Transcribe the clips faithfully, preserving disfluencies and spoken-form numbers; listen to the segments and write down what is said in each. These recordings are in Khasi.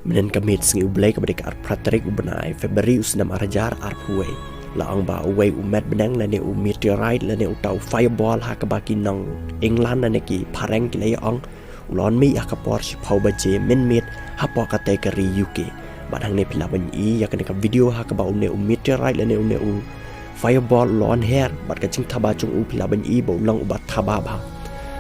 Mynhynnin ka miet sngi U Blei kaba dei ka arphew phra tarik u bnai February u snem ar hajar arphew wei, la ong ba uwei u met bneng lane u meteorite lane uta u fireball ha kaba ki nong England lane ki phareng ki la ïa ong, u la wan mih ha ka por shiphew baje mynmiet hapoh katei ka ri U K. Bad hangne phi lah ban ïohi ïa kane ka video ha kaba une u meteorite lane une u fireball u la wan her bad ka jingthaba jong u phi lah ban ïohi ba u long uba thaba bha.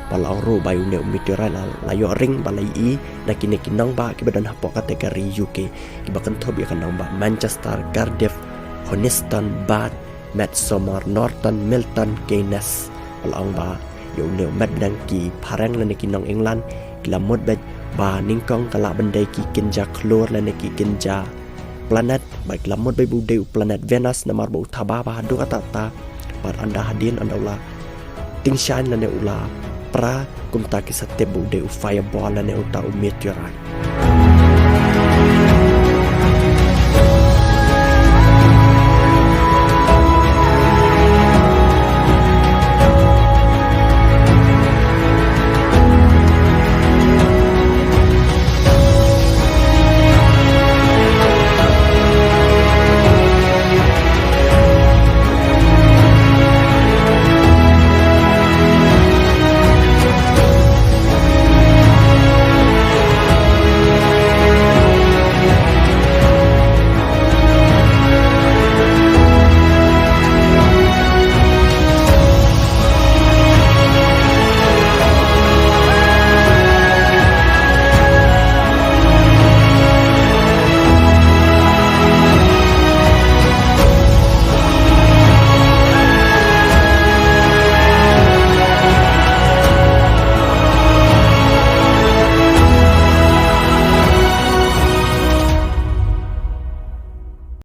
Ba la ong ruh ba une u meteorite la, la ïoh ring ba la ïohi na kine ki nongbah kiba don hapoh katei ka ri U K, kiba kynthup ïa ka nongbah Manchester, Cardiff, Honiton, Bath, Midsomer, Norton, Milton Keynes. Ba la ong ba ïa une u met bneng ki phareng lane ki nong England ki la mut beit ba nyngkong ka lah ban dei ki kynja khlur lane ki kynja planet, bad ki la mut beit ba u dei u planet Venus namar ba u thaba bha haduh katta katta. Bad ynda hadien ynda u la tyngshaiñ lane u la pra, kumta ki sa tip ba u dei u fireball lane uta u meteorite.